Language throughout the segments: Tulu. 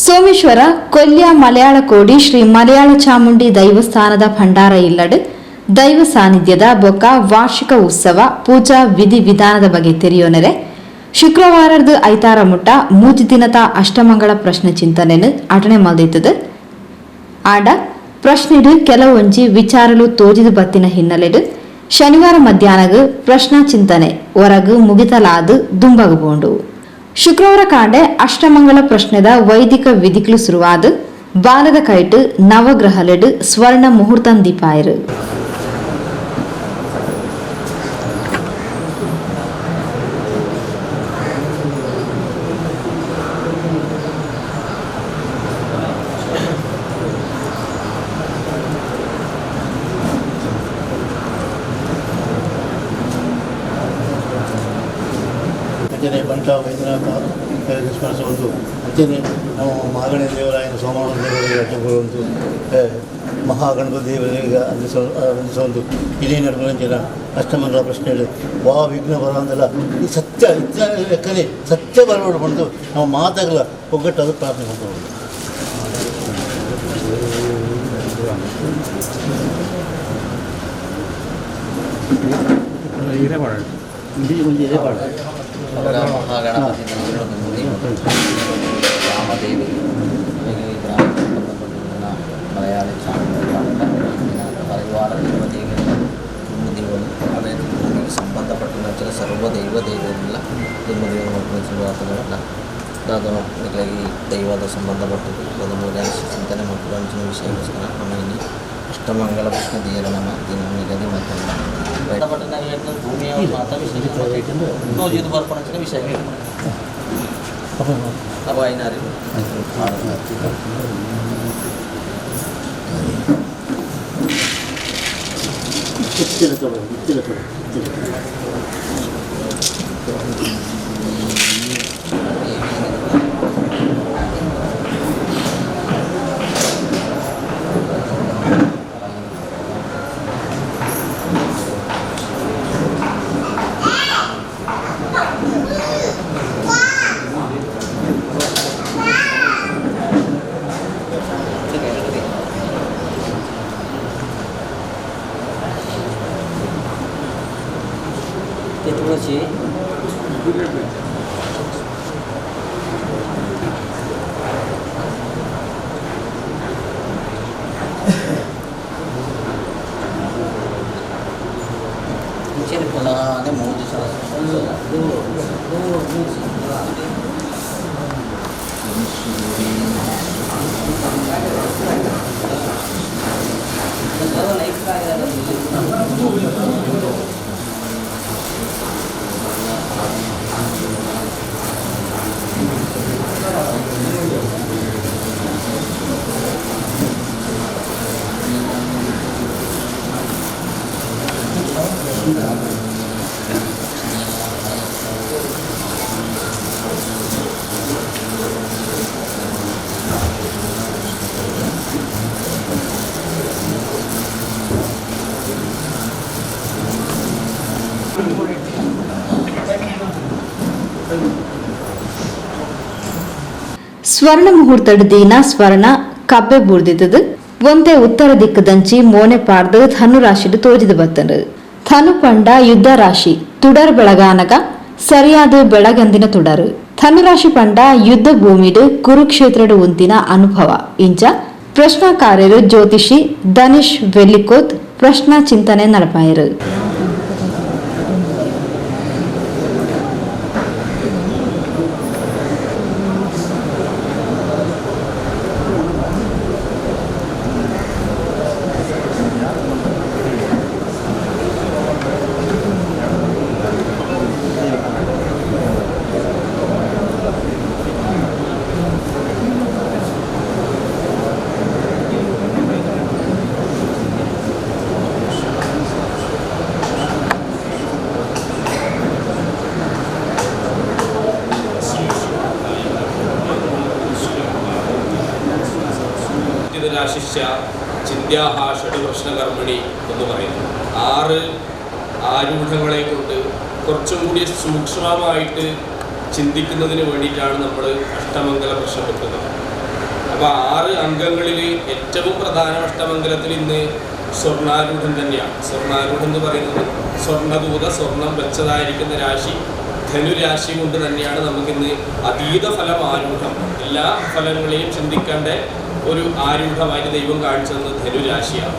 ಸೋಮೇಶ್ವರ ಕೊಲ್ಯ ಮಲಯಾಳ ಕೋಡಿ ಶ್ರೀ ಮಲಯಾಳ ಚಾಮುಂಡಿ ದೈವಸ್ಥಾನದ ಭಂಡಾರ ಇಲ್ಲಡು ದೈವ ಸಾನ್ನಿಧ್ಯದ ಬೊಕ್ಕ ವಾರ್ಷಿಕ ಉತ್ಸವ ಪೂಜಾ ವಿಧಿ ವಿಧಾನದ ಬಗ್ಗೆ ತೆರಿಯೋನರೆ ಶುಕ್ರವಾರದ ಐತಾರ ಮುಟ್ಟ 3 ದಿನದ ಅಷ್ಟಮಂಗಳ ಪ್ರಶ್ನೆ ಚಿಂತನೆಯನ್ನು ಅಟಣೆ ಮಲ್ದಿತ್ತದು. ಆಂಡ ಪ್ರಶ್ನೆಡು ಕೆಲವೊಂಜಿ ವಿಚಾರಲು ತೋಜಿದ ಬತ್ತಿನ ಹಿನ್ನೆಲೆಡು ಶನಿವಾರ ಮಧ್ಯಾಹ್ನಗ್ ಪ್ರಶ್ನಾ ಚಿಂತನೆ ಹೊರಗು ಮುಗಿತಲಾದ ದುಂಬಗಬೋಂಡು. ಶುಕ್ರವಾರ ಕಾಂಡೆ ಅಷ್ಟಮಂಗಳ ಪ್ರಶ್ನೆದ ವೈದಿಕ ವಿಧಿಗಳು ಶುರುವಾದ ಬಾಲದ ಕೈಟು ನವಗ್ರಹಲೆಡು ಸ್ವರ್ಣ ಮುಹೂರ್ತಂ ದೀಪಾಯರು. ಅಂಚನೆ ಬಂಟ ವೈದ್ಯನಾಥ ಸ್ಮರಿಸುವುದು. ಅಂಚನೆ ನಮ್ಮ ಮಾಗಣೆ ದೇವರಾಯನ ಸೋಮಣ್ಣ ದೇವರಿಗೆ ಅಡ್ಡಬರುವಂತು, ಮಹಾಗಣಪತಿ ದೇವರಿಗೆ ಅಂದಿಸುವಂತು ಇದೇ ನಡುವಂಚಿನ ಅಷ್ಟಮಂಗಲ ಪ್ರಶ್ನೆಗಳು ವಾ ವಿಘ್ನ ಬರೋಂದಲ್ಲ ಈ ಸತ್ಯ ಇತ್ಯ ಲೆಕ್ಕನೆ ಸತ್ಯ ಬರಬೇಡ ಬಂದು ನಾವು ಮಾತಾಗಲ ಒಗ್ಗಟ್ಟಾದ ಪ್ರಾರ್ಥನೆ ಮಾಡ್ಬೋದು. ಇದೇ ಪಾಡ. ಮಹಾಗಣಪತಿ ರಾಮದೇವಿ ಈ ಗ್ರಾಮಕ್ಕೆ ಸಂಬಂಧಪಟ್ಟಿರುವ ಮಲಯಾಳಿ ಚಾಮುಂಡಿ ಪರಿವಾರ ದೇವದೇವಿಗಳ ದೇವರು ಅದೇ ಭೂಮಿಗೆ ಸಂಬಂಧಪಟ್ಟಿನ ಸರ್ವ ದೈವ ದೈವಗಳ ದುರ್ಮದೇವರು ದಾದನ ಈ ದೈವದ ಸಂಬಂಧಪಟ್ಟಿದ್ದು ಮೂಲ ಚಿಂತನೆ ಮತ್ತು ಅಂಚಿನ ವಿಷಯಕ್ಕೋಸ್ಕರ ನಮ್ಮ ಇಲ್ಲಿ ಅಷ್ಟಮಂಗಲ ಕೃಷ್ಣ ದೇವರ ನಮ್ಮ ದಿನ ನಿಗದಿ ಮತ್ತು ಭೂಮಿಯ ಮಾತಾ ವಿಷಯ ಬರ್ಪಣ ವಿಷಯ ಅಪ್ಪ ಐನಾರು. ಇತ್ತಿಲ ತೊಡ. ತುಳಸಿ. ಅದೇ 3 ಸ್ವರ್ಣ ಮುಹೂರ್ತದ ದಿನ ಸ್ವರ್ಣ ಕಬ್ಬೆ ಬೂರ್ದಿತ್ತದು. ಒಂದೇ ಉತ್ತರ ದಿಕ್ಕದಂಚಿ ಮೋನೆ ಪಾರ್ದು ಧನು ರಾಶಿಡು ತೋಜಿದ ಬತ್ತಂಡು. ಧನು ಪಂಡ ಯುದ್ಧ ರಾಶಿ, ತುಡರ್ ಬೆಳಗಾನಗ ಸರಿಯಾದ ಬೆಳಗಂದಿನ ತುಡರು. ಧನುರಾಶಿ ಪಂಡ ಯುದ್ಧ ಭೂಮಿಡು ಕುರುಕ್ಷೇತ್ರಡು ಉಂತಿನ ಅನುಭವ. ಇಂಚ ಪ್ರಶ್ನಾಕಾರ್ಯರು ಜ್ಯೋತಿಷಿ ಧನಿಷ್ ವೆಲ್ಲಿಕೋತ್ ಪ್ರಶ್ನಾ ಚಿಂತನೆ ನಡಪಾಯರು. രാശിശ്ച ചിന്ത്യാഹ ഷഡുപ്രശ്നകർമ്മിണി എന്ന് പറയുന്നു. 6 ആരൂഢങ്ങളെ കൊണ്ട് കുറച്ചും കൂടി സൂക്ഷ്മമായിട്ട് ചിന്തിക്കുന്നതിന് വേണ്ടിയിട്ടാണ് നമ്മൾ അഷ്ടമംഗല പ്രശ്നം വെക്കുന്നത്. അപ്പോൾ 6 അംഗങ്ങളിൽ ഏറ്റവും പ്രധാന അഷ്ടമംഗലത്തിൽ ഇന്ന് സ്വർണാരൂഢൻ തന്നെയാണ്. സ്വർണാരൂഢൻ എന്ന് പറയുന്നത് സ്വർണ്ണദൂത സ്വർണം വെച്ചതായിരിക്കുന്ന രാശി ധനുരാശി കൊണ്ട് തന്നെയാണ് നമുക്കിന്ന് അതീത ഫലം ആരൂഢം, എല്ലാ ഫലങ്ങളെയും ചിന്തിക്കേണ്ട ഒരു ആരൂഢമായിട്ട് ദൈവം കാണിച്ചു തന്നത് ധനുരാശിയാണ്.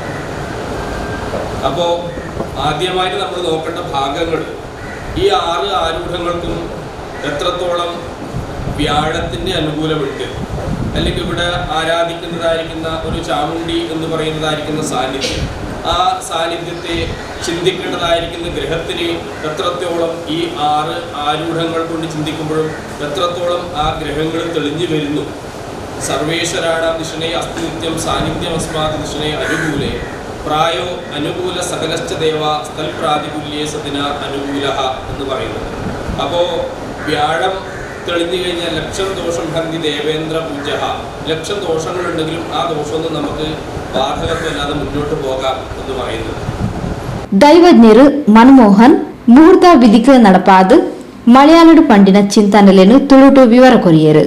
അപ്പോൾ ആദ്യമായിട്ട് നമ്മൾ നോക്കേണ്ട ഭാഗങ്ങൾ ഈ 6 ആരൂഢങ്ങൾക്കും എത്രത്തോളം വ്യാഴത്തിൻ്റെ അനുകൂലമുണ്ട്, അല്ലെങ്കിൽ ഇവിടെ ആരാധിക്കുന്നതായിരിക്കുന്ന ഒരു ചാമുണ്ഡി എന്ന് പറയുന്നതായിരിക്കുന്ന സാന്നിധ്യം, ആ സാന്നിധ്യത്തെ ചിന്തിക്കേണ്ടതായിരിക്കുന്ന ഗ്രഹത്തിന് എത്രത്തോളം ഈ 6 ആരൂഢങ്ങൾ കൊണ്ട് ചിന്തിക്കുമ്പോഴും എത്രത്തോളം ആ ഗ്രഹങ്ങൾ തെളിഞ്ഞു വരുന്നു. സർവേശ്വരാണാം ദിശനെ അസ്തിനിത്യം സാന്നിധ്യം അസ്മാത് ദിശനെ അനുകൂലേ പ്രായോ അനുകൂല സകലശ്ച ദേവ സ്ഥൽ പ്രാതികൂല്യേ സതിന അനുകൂല എന്ന് പറയുന്നത്. അപ്പോൾ വ്യാഴം തെളിഞ്ഞു കഴിഞ്ഞാൽ ലക്ഷം ദോഷം ഹന്തി ദേവേന്ദ്ര പൂജ, ലക്ഷം ദോഷങ്ങളുണ്ടെങ്കിലും ആ ദോഷമൊന്നും നമുക്ക് ബാധകത്വമില്ലാതെ മുന്നോട്ട് പോകാം എന്ന് പറയുന്നത്. ದೈವಜ್ಞರು ಮನಮೋಹನ್ ಮುಹೂರ್ತ ವಿಧಿಕ നടപ്പാത് ಮಲಯಾಳಡು ಪಂಡಿನ ಚಿಂತನೆಲೆನು ತುಳುಟು ವಿವರ ಕೊರಿಯರು.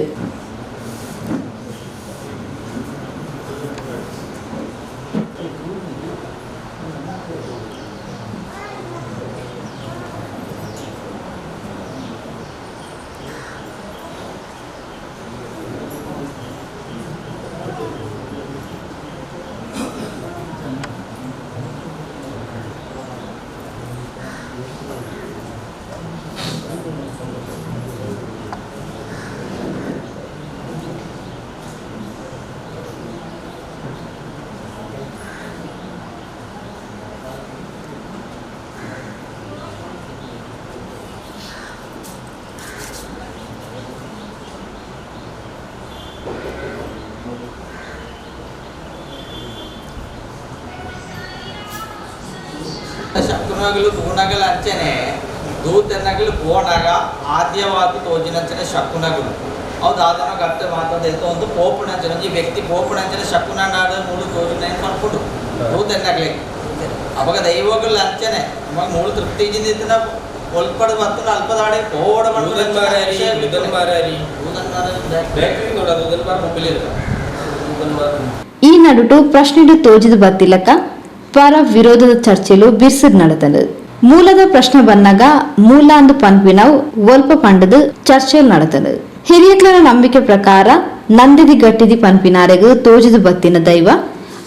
ಶಕುನಗಳು ಗೂಣಗಳ ಅಂಚನೆ ದೂತನಗಳು ಪೋನಾಗ ಆದ್ಯವಾದ ತೋಜಿನಂಚನೆ ಶಕುನಗಳು ಅವು ದಾದನ ಗಟ್ಟ ಮಾತಾಡ ಒಂದು ಪೋಪುಣಂಚನೆ ಒಂಜಿ ವ್ಯಕ್ತಿ ಪೋಪುಣಂಚನೆ ಶಕುನಂಡಾದ ಮೂಳು ತೋಜಿನ ಪನ್ಪುಂಡು ದೂತೆನ್ನಗ್ಲೆ ಅವಾಗ ದೈವಗಳು ಅಂಚನೆ ನಮಗೆ ಮೂಳು ತೃಪ್ತಿ ಜಿಂದಿತ್ತಿನ ಒಲ್ಪಡು ಬತ್ತುಂಡು ಅಲ್ಪದಾಡೆ ಪೋಡ ಈ ನಡುಟು ಪ್ರಶ್ನೆಡು ತೋಜಿದ ಬತ್ತಿಲಕ ಪರ ವಿರೋಧದ ಚರ್ಚೆಲು ಬಿರ್ಸಿದ್ ನಡೆತನು. ಮೂಲದ ಪ್ರಶ್ನೆ ಬನ್ನಾಗ ಮೂಲ ಅಂದು ಪನ್ಪಿನವು ಒಲ್ಪ ಪಂಡದು ಚರ್ಚೆಲ್ ನಡೆತನು. ಹಿರಿಯಕ್ಲನ ನಂಬಿಕೆ ಪ್ರಕಾರ ನಂದಿದಿ ಗಟ್ಟಿದಿ ಪನ್ಪಿನಾರೆಗು ತೋಜಿದು ಬತ್ತಿನ ದೈವ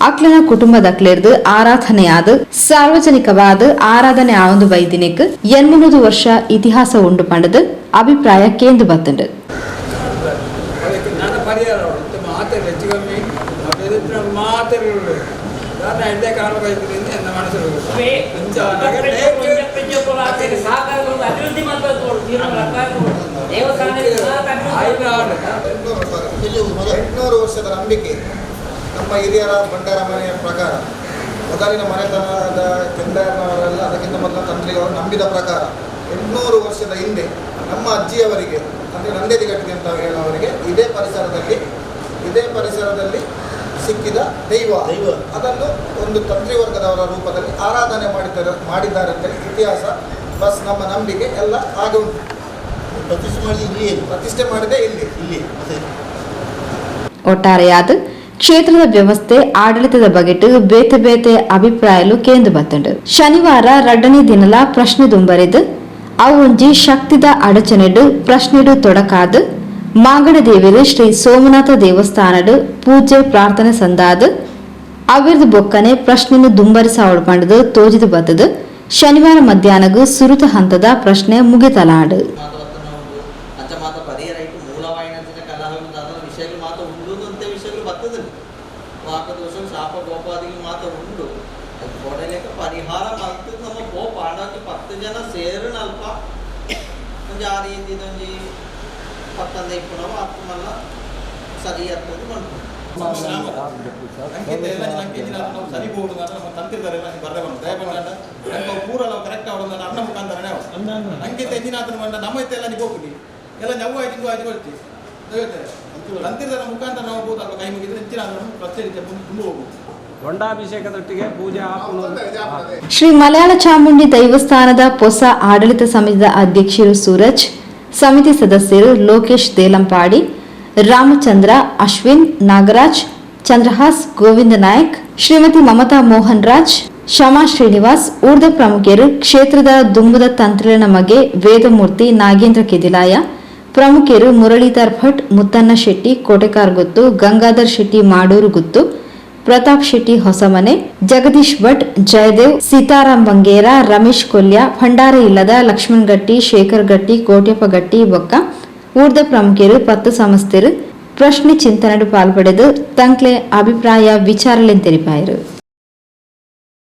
ಅಕ್ಲನ ಕುಟುಂಬದಕ್ಲೆರ್ದು ಆರಾಧನೆಯಾದ ಸಾರ್ವಜನಿಕವಾದ ಆರಾಧನೆ ಆವಂದು ವೈದಿನಿಕ್ 800 ವರ್ಷ ಇತಿಹಾಸ ಉಂಡು ಪಂಡದು ಅಭಿಪ್ರಾಯ ಕೇಂದ್ರ ಬತ್ತುಂಡು. ಎಂಟುನೂರು ವರ್ಷದ ನಂಬಿಕೆ ನಮ್ಮ ಹಿರಿಯರ ಭಂಡಾರ ಮನೆಯ ಪ್ರಕಾರ ಮೊದಲಿನ ಮನೆತನದ ಕೆಂಡಾರನವರೆಲ್ಲ ಅದಕ್ಕಿಂತ ಮೊದಲ ತಂತ್ರಿಗಳು ನಂಬಿದ ಪ್ರಕಾರ 800 ವರ್ಷದ ಹಿಂದೆ ನಮ್ಮ ಅಜ್ಜಿಯವರಿಗೆ ಅಂದರೆ ನಂದೇದಿ ಗಟ್ಟಿದೆ ಅಂತ ಹೇಳೋವರಿಗೆ ಇದೇ ಪರಿಸರದಲ್ಲಿ ಸಿಕ್ಕಿದ ದೈವ ಅದನ್ನು ಒಂದು ತಂತ್ರಿ ವರ್ಗದವರ ರೂಪದಲ್ಲಿ ಆರಾಧನೆ ಮಾಡಿದ್ದಾರೆ ಅಂತೇಳಿ ಇತಿಹಾಸ ಬಸ್ ನಮ್ಮ ನಂಬಿಕೆ ಎಲ್ಲ ಹಾಗೆ ಉಂಟು. ಪ್ರತಿಷ್ಠೆ ಮಾಡಿದೆ ಇಲ್ಲಿ ಇಲ್ಲಿ. ಒಟ್ಟಾರೆಯಾದ ಕ್ಷೇತ್ರದ ವ್ಯವಸ್ಥೆ ಆಡಳಿತದ ಬಗೆಟ್ ಬೇತೆ ಬೇತೆ ಅಭಿಪ್ರಾಯಲು ಕೇಂದ್ರ ಬತ್ತಂಡು. ಶನಿವಾರ 2ನೇ ದಿನಲ ಪ್ರಶ್ನೆ ದುಂಬರಿದು ಅವು ಒಂಜಿ ಶಕ್ತಿದ ಅಡಚಣೆಡು ಪ್ರಶ್ನೆಡು ತೊಡಕಾದು ಮಾಗಡದೇವರು ಶ್ರೀ ಸೋಮನಾಥ ದೇವಸ್ಥಾನಡು ಪೂಜೆ ಪ್ರಾರ್ಥನೆ ಸಂದಾದು ಅವಿರ್ದು ಬೊಕ್ಕನೆ ಪ್ರಶ್ನೆನು ದುಂಬರಿಸಾವಳು ಪಂಡದು ತೋಜಿದು ಬತ್ತದು. ಶನಿವಾರ ಮಧ್ಯಾಹ್ನಗೂ ಸುರುತ ಹಂತದ ಪ್ರಶ್ನೆ ಮುಗಿತಲಾಡು. ಶ್ರೀ ಮಲಯಾಳ ಚಾಮುಂಡಿ ದೈವಸ್ಥಾನದ ಹೊಸ ಆಡಳಿತ ಸಮಿತಿಯ ಅಧ್ಯಕ್ಷರು ಸೂರಜ್, ಸಮಿತಿ ಸದಸ್ಯರು ಲೋಕೇಶ್ ದೇಲಂಪಾಡಿ, ರಾಮಚಂದ್ರ, ಅಶ್ವಿನ್, ನಾಗರಾಜ್, ಚಂದ್ರಹಾಸ್, ಗೋವಿಂದ ನಾಯಕ್, ಶ್ರೀಮತಿ ಮಮತಾ ಮೋಹನ್ ರಾಜ್, ಶಮಾ ಶ್ರೀನಿವಾಸ್, ಊರ್ದ ಪ್ರಮುಖರು, ಕ್ಷೇತ್ರದ ದುಂಬುದ ತಂತ್ರಿನ ಮಗೆ ವೇದಮೂರ್ತಿ ನಾಗೇಂದ್ರ ಕೆದಿಲಾಯ, ಪ್ರಮುಖರು ಮುರಳೀಧರ್ ಭಟ್, ಮುತ್ತಣ್ಣ ಶೆಟ್ಟಿ ಕೋಟೆಕಾರ್ ಗುತ್ತು, ಗಂಗಾಧರ್ ಶೆಟ್ಟಿ ಮಾಡೂರು ಗುತ್ತು, ಪ್ರತಾಪ್ ಶೆಟ್ಟಿ ಹೊಸಮನೆ, ಜಗದೀಶ್ ಭಟ್, ಜಯದೇವ್, ಸೀತಾರಾಮ್ ಬಂಗೇರ, ರಮೇಶ್ ಕೊಲ್ಯ, ಭಂಡಾರ ಇಲ್ಲದ ಲಕ್ಷ್ಮಣ್ ಗಟ್ಟಿ, ಶೇಖರ್ ಗಟ್ಟಿ, ಕೋಟ್ಯಪ್ಪ ಗಟ್ಟಿ ಬೊಕ್ಕ ಊರ್ದ ಪ್ರಮುಖರು ಪತ್ತು ಸಮಸ್ತೆರು ಪ್ರಶ್ನೆ ಚಿಂತನೆಡು ಪಾಲ್ಪಡೆದು ತಂಕ್ಲೆ ಅಭಿಪ್ರಾಯ ವಿಚಾರಲೆನ್ ತೆರಿಪಾಯರು.